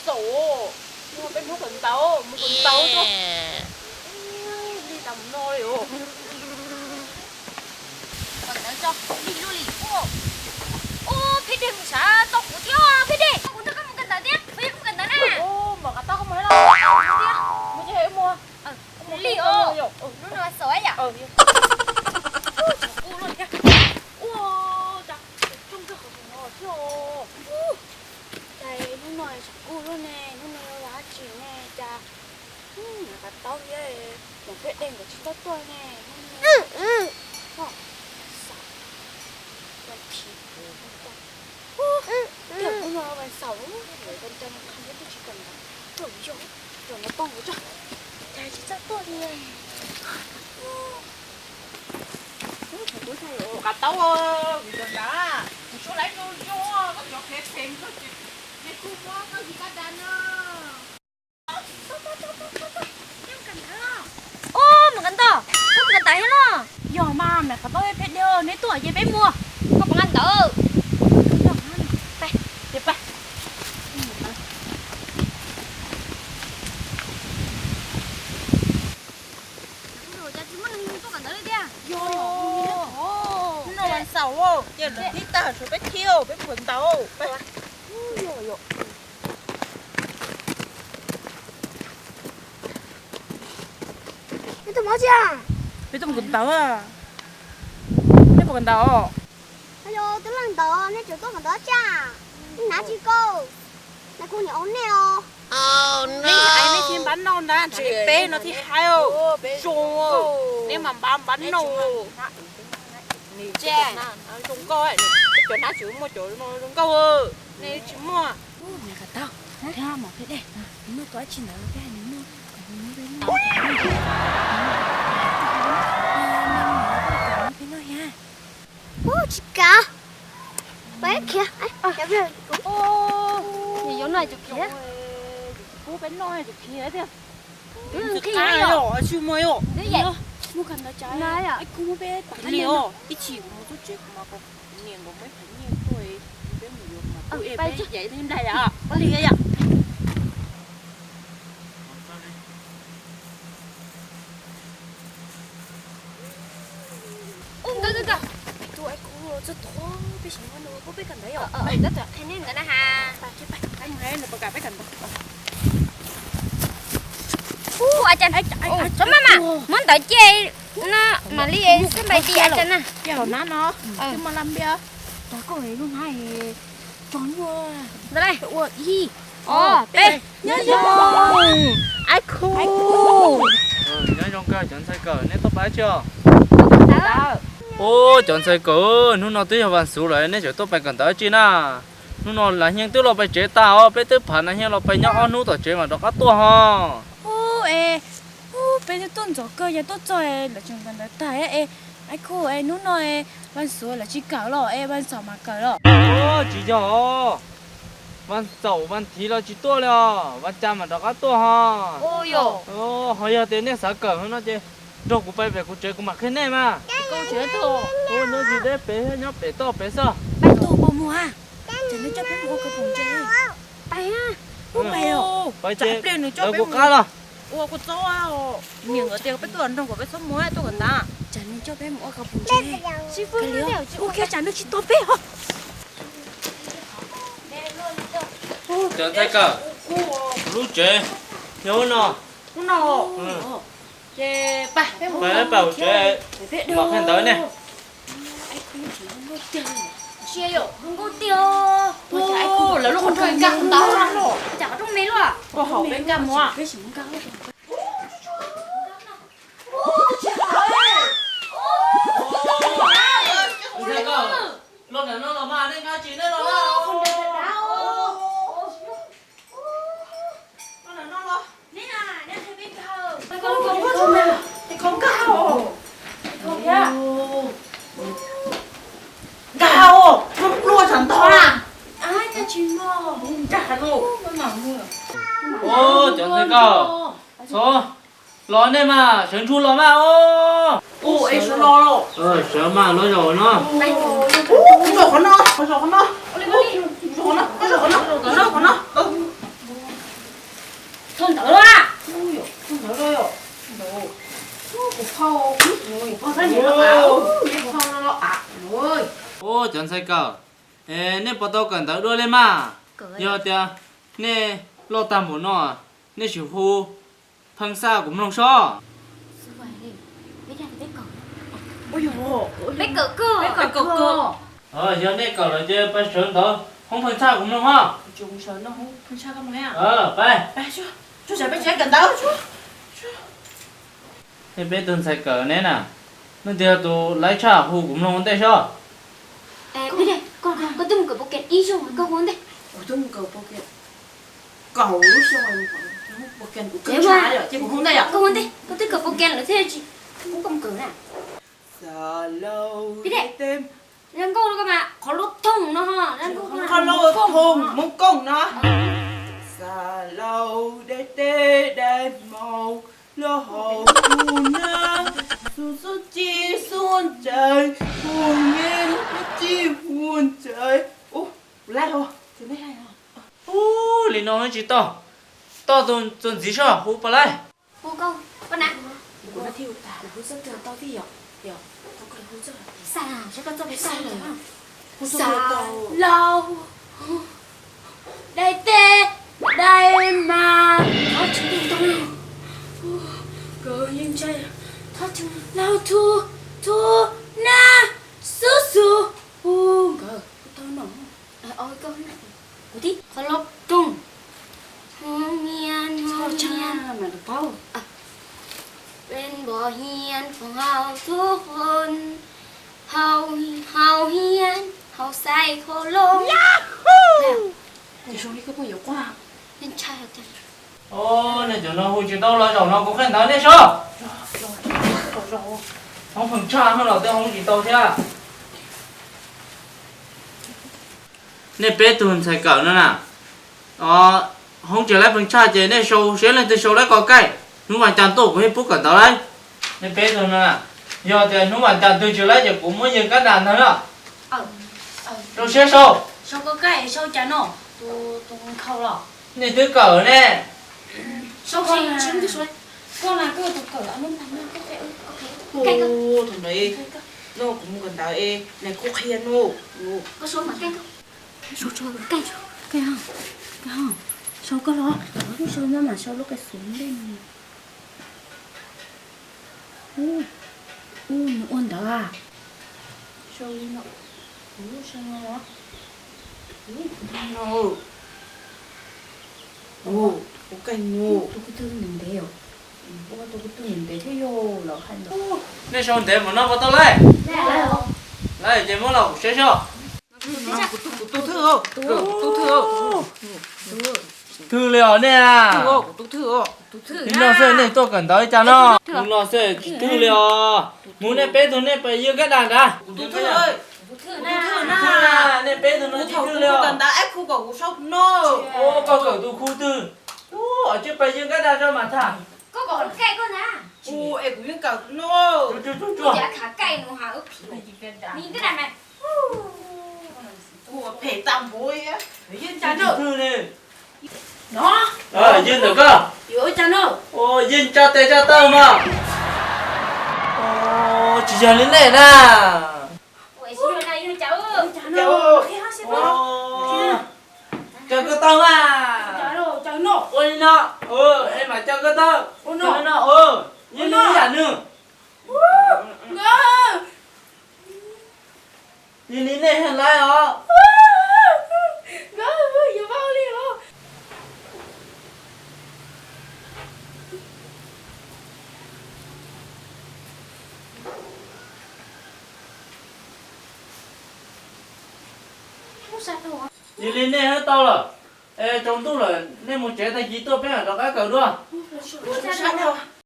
Xaum, peb mus kawm ntawv, mus kawm ntawv tso. Li tas mus no li os. Kawm ntawv tso, li luaj li ua. Ub, Peb Dej mus sav tau kuv thiab, Peb Dej, kuv nrog koj mus kawm ntawv thiab, kuv yeej mus kawm ntawv na. Ub, mam qab tau koj mus los. Mus ces mus. Li os, hnub no xaum yom. Ub, tshav kub luaj thiab. Ua cas tsooj kawg qhov no thiab. Ub, cas hnub no tshav kub luaj ne, hnub no yog dab tsi ne cas. Niam qab taub thiab, niam Peb Dej nkawd tsis tau tuaj ne. Ub, tiam hnub no vas xaum, nkawd nco nco qhov twb tsis kawm ntawv, tuaj yog, tuaj no tau nkawd tso, cas tsis txawj tuaj li. Qab taub, kuv cov nrad, kuv tsuas laiv zoo zoo, koj cov qhev phem koj ces kuv muab koj hais kab da na. Ub, mus kawm ntawv, koj mus kawm ntawv thiab los? Yog mas, mam qab taub, Peb Dej, neb tuaj ces peb mus. Koj puas nqa ntawv? Pais, ces pais. Hnub no vas xaum, ces lawv thib tag tshuav peb thiab, peb mus kawm ntawv. Peb tuaj mus kawm ntawv. Neb puas kawm ntawv? Twb leej ntawd, nej tseem tuaj kawm ntawv tsa? Nej hnav tsis kau, nais khu niam ua nej os. Nej hais nej thiaj npab noj ntag, ntshe peb no thiaj hais. Zoo, neb mas npab npab noj. Zoo nkauj, cov hnav tsis muaj cov zoo nkauj, nej tsis muaj. Niam qab taub, thiab mam Peb Dej, nws muaj tus dab tsi ntawd peb hais nws noj, kom nws muab peb noj. Peb noj thiab. Ub, tsis kav, peb khiav. Yuav noj tus khiav. Peb noj tus khiav tiag. Twb nqhis os. Ib chim kuv mus txog tsev kuv mam kom niam nkawd muab ib phav nyiaj tuaj, peb mus yuav mas peb yaim li nplaig yom, pab li yom. Ub, nkawd, nkawd, nkawd. Tus ai kuv txog tod, peb sawv ntawd nws puab peb kawm ntawv yom. Nkawd tuaj qhia nej ntawd na has. Pais, pais, pais, nws puas kam peb kawm ntawv. Ub, a cas, txhob maj mas, muab ntawv cia no mam li xab npais ti a cas na. Cia hauv hnab no, twb muaj laj npiab. Rau koj lub hnab tso nyuaj. Ntawd ua ib, ob, peb. Nyob zoo, ai khu. Nyob zoo kawg cov ntxhais kawm, neb tuaj pab tsi os? Ub, cov ntxhais kawm, hnub no twb yog vas xuv lawm, neb tseem tuaj pais kawm ntawv tsi na? Hnub no Nas Nyeej twb los pais tsev tag os, peb twb phav Nas Nyeej los pais nyob ob hnub tom tsev mam rov qab tuaj ho. Ub, es, ub, peb twb tuaj ntxov kawg, yog tuaj txog lawv tseem kawm ntawv tag es, ai khu, es hnub no es vas xuv lawv tsis kawm los es vas xaum mas kawm los? Tsis yog, vas xaum vas thiv los tsis tuaj li os, vas cas mam rov qab tuaj ho. Ho yog tias nej xav kawm no ces nrog kuv pais pem kuv tsev kuv mam qhia nej mas. Ub, nyob tsis deb pem, nyob pem toj pem xwb. Pais tus puas mus a? Ces nws coj peb mus ua kawm phoom ntses. Pais a. Ub, pais os. Pais ces lawv kuv qab los. Ua kuv txob, niam nkawd tias peb tuaj nrog kom peb txhob mus, tuaj kom ntag. Tsam nws coj peb mus ua kawm phoom ntses. Ua kiag tsam nws tsis tos peb os. Cov ntxhais kawm, kuv lub tsev yog ub no. Ub no. Ces pais, pais kuv tsev, mam qhia ntawv ne. Sia yom, zoo nkauj tiag. Lawv lub qhov rooj nkag ntawd, cas qhov rooj me luaj. Koj haus peb nkag mus. Los ntawm no los mas, nej nkag tsis nej los na. Los ntawm no los. Nkag os, pluaj tsam ntog na. Nkag los. Ub, cov ntxhais kawm, txhob los nej mas, sawv ntsug los mas os. Ub, es sawv los. Sawv mas los zaum no. Zaum qhov no, zaum qhov no. Zaum qhov no, zaum qhov no, zaum qhov no. Thauj ntawv los, thauj ntawv los, kuv phauj, kuv phauj no los av. Ua cov ntxhais kawm, nej puas tau kawm ntawv dua li mas? Yog tias nej loj tag npaum no, nej sim hu Pheej Xaj kuv mloog sob. Yog nej kawm lawm ces pab sawv ntawd hoob Pheej Xaj kuv mloog os. Pab, nej peb tug ntxhais kawm ne na, nej tias tus laiv tshaj hu kuv mloog ua ntej sob. Koj twb mus kawm pau ke ib xyoos, koj hu ua ntej. Koj hu ua ntej, koj twb kawm pau ke lawm thiaj tsis pub koj mus kawm na. Zoo nkauj no koj mas, qhov lub thooj no, qhov lub thooj Hmoob Kooj no. Xa laus dai teb dai maus los haus tus nab, xub xub ci xub ntsais, hu nge xub ci hu ntsais. Ua li no tsis tau, toj txuas ntxiv soj hu pab laib. Xa laus dai teb dai mas, thov txim, laus thu thu nab xub xub hu nkawd tau no. Kuv tib qhov loj toog, hoo hian hoo hian, peb npos hian pos haus thuv hoo, haus haus hian haus xais kho loo. Nej cov no hu tsis tau los zaum no kuv qhia ntawv nej sob. Hoob Pheej Tshaj hoob los tej hoob tsis tau thiab. Nej peb tug ntxhais kawm no na, hoob tsis laib Pheej Tshaj ces nej sau siab leej twg sau laib ko kaij, hnub vas cas tuaj kuv yeej pub kawm ntawv lauj. Nej peb tug no, yog tias hnub vas cas twg tsis laib ces kuv muab yawg kab das ntag na. Rau siab sau. Nej twb kawm ne. Thaum ntawd no kuv mus kawm ntawv es nws kuj qhia no. Sau koj los, sau no mas sau lub qe xus ntej. Ua ntawd a. Sau li no, kuv sau no. Ua koj no. Tus ko tw ntev ntev os. Ua tus ko tw ntev ntev thiab yog lawv hais ntawd. Nej sau ntev npaum no puas tau laib? Laib ces muab los kuv saib soj. Kuv tus thwj, kuv tus thwj. Thwj li os nej a. Nim no xwb nej tuaj kawm ntawv li cas no? Nim no xwb tsis thwj li os. Mus nej peb tug nej pais yawg kab das nrad. Nej peb tug no tsis thwj li os. Ua koj kawm tus khu twg? Ua tsis pais yawg kab das tso mas tham. Phem tas npaum li. Yawg ntawm koj. Yawg tsa tes tsa taw mas. Tsis yog li nej na. Tsa koj taw mas. Ua li no, es mam tsa koj taw. Ua li no, yog li yam nws. Yog li nej laib os. Yog li nej hab tau lawm, es tsaus ntuj lawm nej mus tsev tag kis tuaj peb mam rov qab kawm dua.